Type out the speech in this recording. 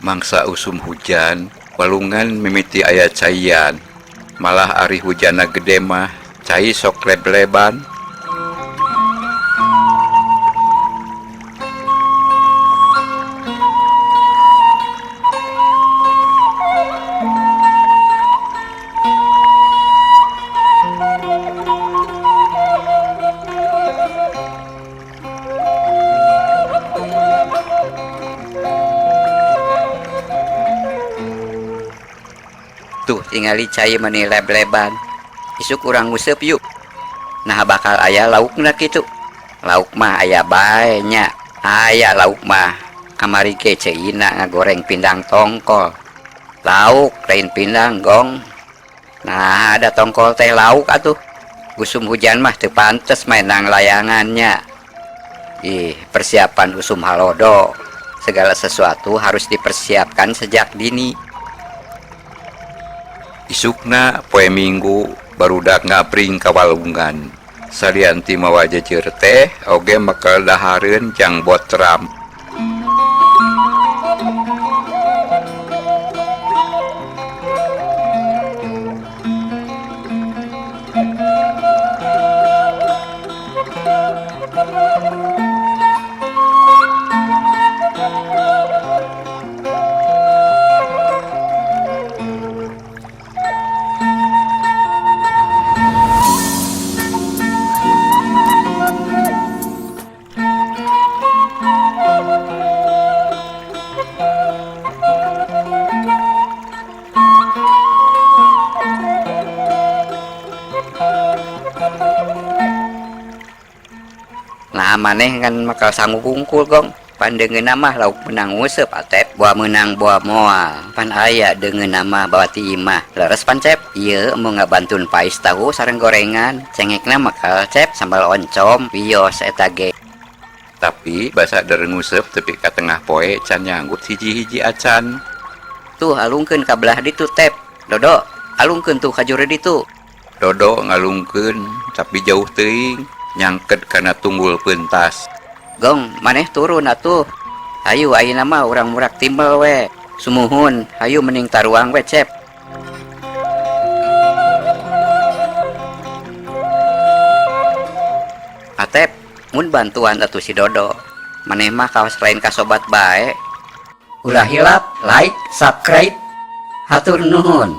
Mangsa usum hujan, walungan mimiti aya caian. Malah ari hujanna gede mah, cai sok leb-leban. Tuh tingali cai meni leb-leban. Isuk urang nguseup yuk. Nah bakal aya laukna kitu. Lauk mah aya bae nya. Aya lauk mah. Kamari ge Ceu Ina ngagoreng pindang tongkol. Lauk lain pindang gong. Nah ada tongkol teh lauk atuh. Usum hujan mah teu pantes mainang layangannya. Ih, persiapan usum halodo. Segala sesuatu harus dipersiapkan sejak dini. Isukna poe Minggu barudak ngabring ka walungan. Salian ti mawa jeujeur teh oge mekel dahareun jang botram. Nah maneh kan bakal sanggup hungkul gong. Pan deungeunna mah lauk meunang nguseup atep, boa meunang boa moal. Pan aya deungeunna mah bawa ti imah. Leres pan cep, ieu embung ngabantun pais tahu sareng gorengan. Cengekna makal cep sambal oncom, wios eta ge. Tapi basa der nguseup tepi ka tengah poe can nyanggut hiji-hiji acan. Tuh alungkeun ka belah ditu tep. Dodo, alungkeun tuh ka juru ditu. Dodo ngalungkeun tapi jauh teuing nyangket kana tunggul peuntas. Gong, maneh turun atuh. Hayu ayeuna mah urang murak timbel we. Sumuhun, hayu mending taruang we cep. Atep, mun bantuan atuh si Dodo. Maneh mah kawas lain ka sobat bae. Ulah hilap, like, subscribe. Hatur nuhun.